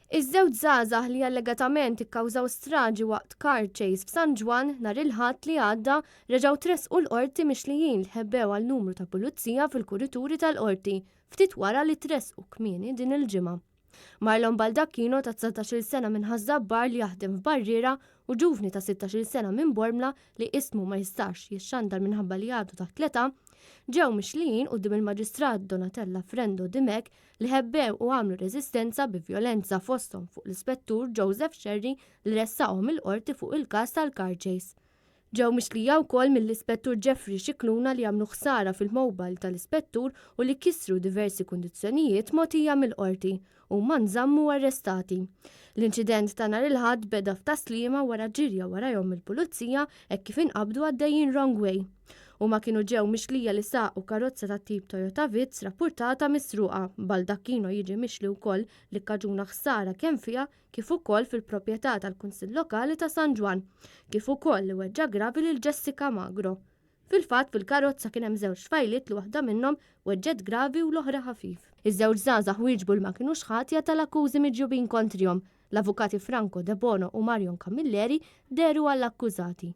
Iż-żewġ żgħażagħ li allegatament ikkawżaw straġi waqt car chase f'San Ġwann nhar il-Ħadd li għadda reġgħu tressqu l-Qorti mixlijin li ħebbew għal numru ta' pulizija fil-kurituri tal-Qorti ftit wara li tressqu kmieni din il-ġimgħa. Marlon Baldacchino ta' 19-il sena minn Ħaż-Żabbar li jaħdem f'barriera u ġuvni ta' 16-il sena minn Bormla li ismu ma jistax jixxandar minħabba li għadu taħt l-età, ġew mixlijin quddiem il-Maġistrat Donatella Frendo Dimech li ħebbew u għamlu reżistenza bi vjolenza fosthom fuq l-Ispettur Joseph Scerri li ressaqhom il-Qorti fuq il-każ tal-car chase. Ġew mixlija wkoll mill-Ispettur Jeffrey Scicluna li għamlu ħsara fil-mobile tal-Ispettur u li kisru diversi kundizzjonijiet mogħtija mill-Qorti. Huma nżammu arrestati. L-inċident ta' nhar il-Ħadd beda f'Tas-Sliema wara ġirja warajhom mill-Pulizija hekk kif inqabdu għaddejjin wrong way. Huma kienu ġew mixlija li saqu karozza tat-tip Toyota Vitz rappurtata misruqa, b'Baldacchino jiġi mixli wkoll li kkaġuna ħsara kemm fiha kif ukoll fil-proprjetà tal-Kunsill Lokali ta' San Ġwann, kif ukoll li weġġa' gravi lil Jessica Magro. Fil-fatt, fil-karozza kien hemm żewġ tfajliet li waħda minnhom weġġgħet gravi u l-oħra ħafif. Iż-żewġ żgħażagħ wieġbu li ma kinux ħatja tal-akkużi miġjubin kontrihom. L-avukati Franco Debono u Marion Camilleri dehru għall-akkużati.